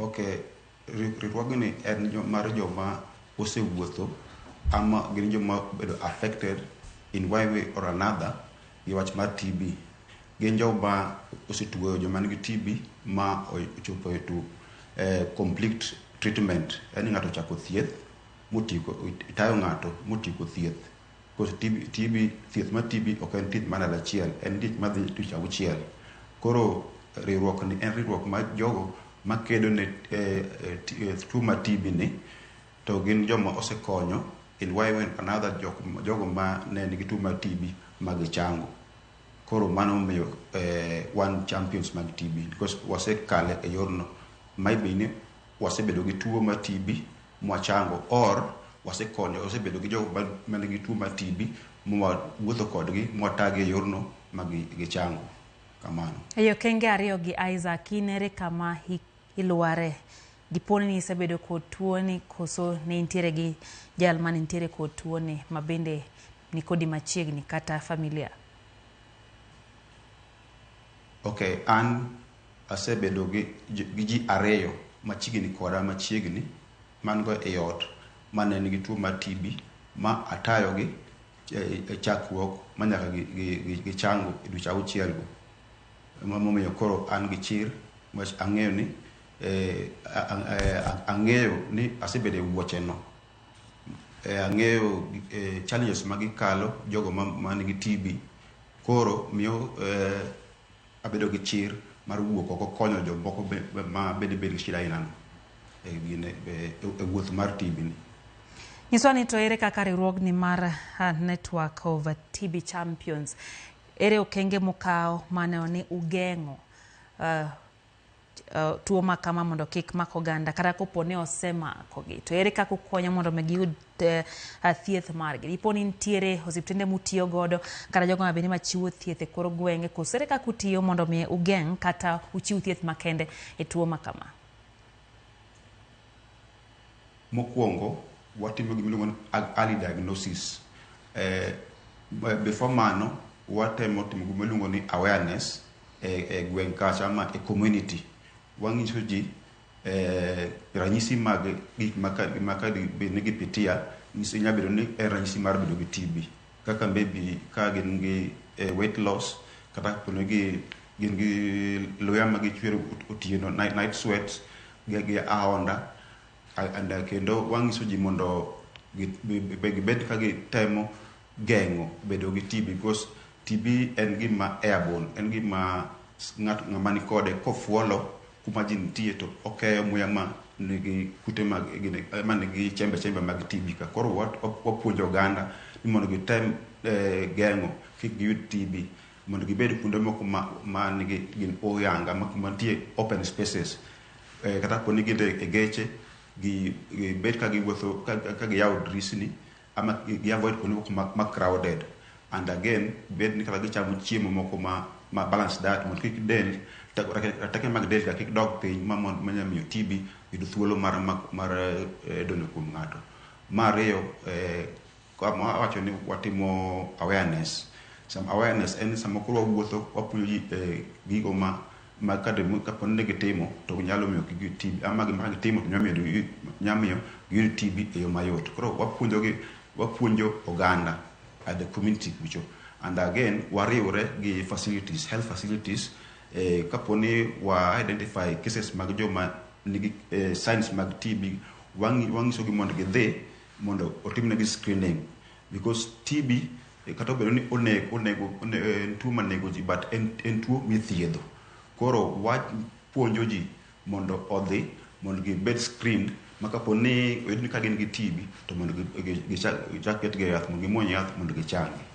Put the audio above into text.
Okay, riwruogni en mar joma osewuotho ama gin joma obedo affected in one way or another gi wach mar TB. Gin joma osetuoyo joma nigi TB ma ochopo e to complete treatment. Yani ng'ato ochako thieth motieko, itayo ng'ato motieko thieth. Because TB, thieth mar TB ok en thieth mar ndalo achiel, en thieth madhi dweche 6. Koro riwruok ni en riwruok mar jogo makedo ne tuo mar TB ni, to gin joma osekonyo in one way or another jogo ma ne nigi tuo mar TB ma gichango. Koro mano omiyo wan champions mag TB because wasekale e yorno. Maybe ni wasebedo gi tuo mar TB mwachango, or wasekonyo, wasebedo gi jogo ma nigi tuo mar TB mwawuotho kodgi mwatagi e yorno ma gichango. Kamano. E okenge ariyo gi, Isaac, in ere kama ilware? Dipo ni isebedo kod tuo ni koso ne intiere gi jal mane nitiere kod tuo ni ma bende nikodi machiegni kata familia? Okay, an asebedo gi ji ariyo machiegni koda machiegni man go e ot mane nigi tuo mar TB ma atayogi e chakruok ma nyaka gichango e dweche 6 go. Emomiyo koro an gi chir nikech ang'eyo ni asebedo e wuoche no. Ang'eyo challenges ma gikalo jogo ma nigi TB. Koro miyo abedo gi chir mar wuok oko konyo jomoko ma bende bedo gi shida aina no e wuoth mar TB ni. Nyiswa ni to ere kaka riwruogni mar Network of TB Champions, ere okenge mukawo maneno ni ugeng'o tuo ma kama mondo kik mak oganda, kata kopo ni osemakogi to ere kaka ukonyo mondo mi giyud thieth margi? Dipo ni nitiere osiptende mutiyo godo kata jogo mabende machiwo thieth e kor gwenge, koso ere kaka utiyo mondo mi ugeng' kata uchiw thieth makende e tuo ma kama? Mokwongo watimo gima iluongo ni early diagnosis. Before mano, watemo timo gima iluongo ni awareness e gweng' kacha ama e community. Wang'iso ji ranyisi mag gik ma ka bed ni gipitia nyalo bedo ni en ranyisi mar bedo gi TB. Kaka maybe ka gin gi weight loss, kata kapo ni gin gi luya ma gichwero otieno, night sweats gi ahonda. And kendo wang'iso ji mondo gibed ka gitemo geng'o bedo gi TB, because TB en gima airborne, en gima ng'at ng'ama nikode kofuolo kuma ji nitie to okeyo muya ma nigi kute mag ma nigi chembe chembe mag TB ka. Koro wapuonjo oganda ni mondo gitem geng'o kik giyud TB, mondo gibed kuonde moko ma nigi gin oyanga ma kuma nitie open spaces. Kata kapo ni gin e geche, gibed ka giwuotho ka giyawo dirisni ama gi avoid kuonde moko ma crowded. And again, bed ni kata gichamo chiemo moko ma balanced diet mondo kik del rateke mag del ka kik dog piny ma manyalo miyo TB yud thuolo mar donjo kuom ng'ato. Mar ariyo, awacho ni watimo awareness. Some awareness en sama koro wawuotho wapuonjo ji gigo ma kapo ni gitimo to nyalo miyo kik giyud TB, ama gima ka gitimo to nyalo miyo giyud TB e yo mayot. Koro wapuonjo gi, wapuonjo oganda at the community kucho. And again, wariwre gi facilities, health facilities, kapo ni wa identify cases mag joma nigi signs mag TB, wang'iso gi mondo gidhi mondo otimnegi screening, because TB, kata obedo ni onego en tuo manego ji, but en tuo mithiedho. Koro wapuonjo ji mondo odhi mondo gibed screened, ma kapo ni oyud ni ka gin gi TB to mondo gichak ketgi e yath, mondo gimuony yath mondo gichangi.